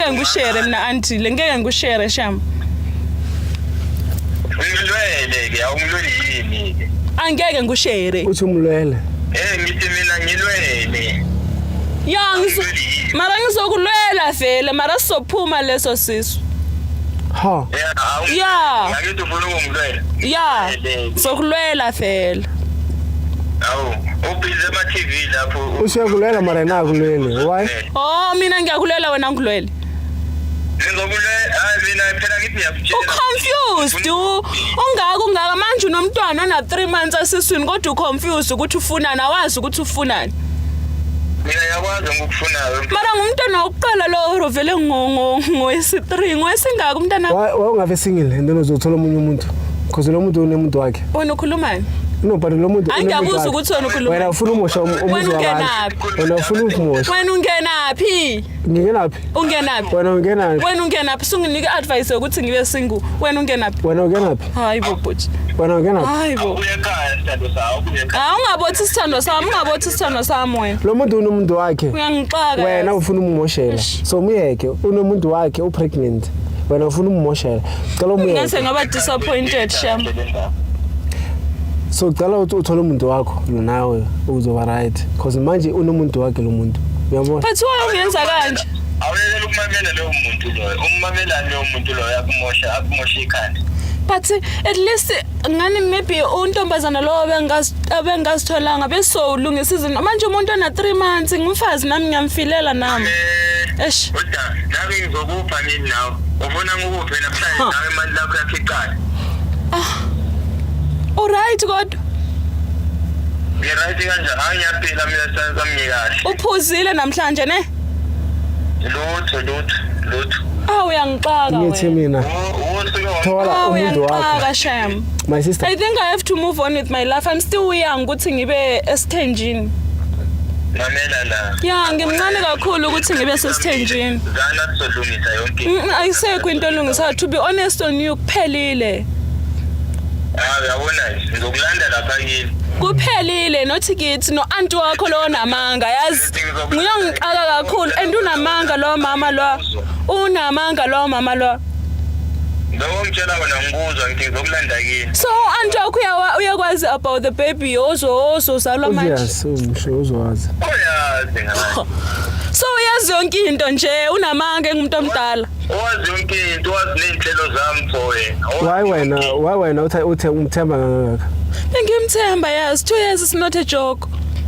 Angeke ngikushare mina, Andile, ngeke ngikushare, sham. Ungilwele ke, awungilweli yini ke? Angeke ngikushare. Uthi umlwele. Ngithi mina ngilwele. Ya, ngizo mara ngizokulwela vele, mara sizophuma leso sisu. Ha. Ya. Ya. Ngakithi ufuna ukungilwela. Ya. Ngilwele. Sokulwela vele. Awu, ubhizi ema TV lapho. Usuyakulwela mara yena akulweli. Why? Oh, mina ngiyakulwela, wena ngilwele. Ngizokulwela, hayi, mina phela ngithi ngiyakutshela. Uconfused, ungaka ungaka manje, unomntwana ona 3 months asiswini, kodwa uconfused ukuthi ufunani, awazi ukuthi ufunani. Mina ngiyakwazi ngikufunayo. Mara ngumntwana wokuqala lo, vele ngowesi-3, ngowesingaka umntwana. Why ungabe single and then uzothola omunye umuntu? Because lo muntu unemuntu wakhe. Wena ukhulumani? No, but lo muntu Hayi, ngiyabuza ukuthi wena ukhuluma. Wena ufuna umosha umuzi Wena wabantu. ungenaphi? Wena ufuna ukumosha. Wena ungenaphi? Ngingenaphi? Ungenaphi? Wena ungenaphi? Wena ungenaphi? Sunginike advice yokuthi ngibe single, wena ungenaphi? Wena ungenaphi? Hayi bo, bhuti. Wena ungenaphi? Hayi bo. Ubuye ekhaya, sithando sawo, ubuye ekhaya. Hayi, ungabothi isithando sami, ungabothi isithando sami wena. Lo muntu unomuntu wakhe. Uyangixaka. Wena Yazi. ufuna ummoshela. So muyeke, unomuntu wakhe, upregnant. Wena ufuna ummoshela. Cela umuyeke. Ngase ngaba disappointed, sham. So cela ukuthi uthole umuntu wakho nawe, uzoba right. Because manje unomuntu wakhe lo muntu. Uyabona? But why ungenza kanje? Awuyekela ukumamela loyo muntu loyo. Ummamelani loyo muntu loyo? Akumosha, akumosha ikhanda. But at least ngani maybe untombazana lowo abengazitholanga besowulungisa izinto. Manje umuntu ona 3 months, ngumfazi nami, ngiyamfilela nami. Eish. Kodwa nami ngizokupha nini nawe? Ufuna ngikuphe namhlanje nawe imali lakho yakhe iqala? Uright kodwa? Ngiright kanjani? Hayi, ngiyaphila mina, sithando sami, ngikahle. Uphuzile namhlanje, ne? Lutho, lutho, lutho. Ah, uyangixaka Ngithi wena. mina Usuke thola Ah, umuntu wakho. uyangixaka, sham. My sister. I think I have to move on with my life. I'm still young ukuthi ngibe esithenjini. Mamela la. Ya, ngimncane kakhulu ukuthi ngibe sesithenjini. Zana sizolungisa yonke into. Ayisekho into elungisayo. To be honest on you, kuphelile. Ah, uyabona nje, ngizokulanda lapha kini. Kuphelile, nothi kithi no anti wakho lo namanga, yazi. Ngiyongixaka kakhulu and unamanga lo mama lo. Unamanga lo mama lo. Lokho ngitshela wena, ngikuzwa, ngithi ngizokulanda kini. So anti wakho uyakwazi about the baby ozo ozozalwa manje? Obvious, umsho uzowazi. Uyazi ngayo. So uyazi yonke into nje, unamanga engumuntu omdala. Wazi yonke into, wazi ney'nhlelo zami for wena. Why wena, why wena uthe umthemba kangaka? Bengimthemba, yazi. 2 years is not a joke.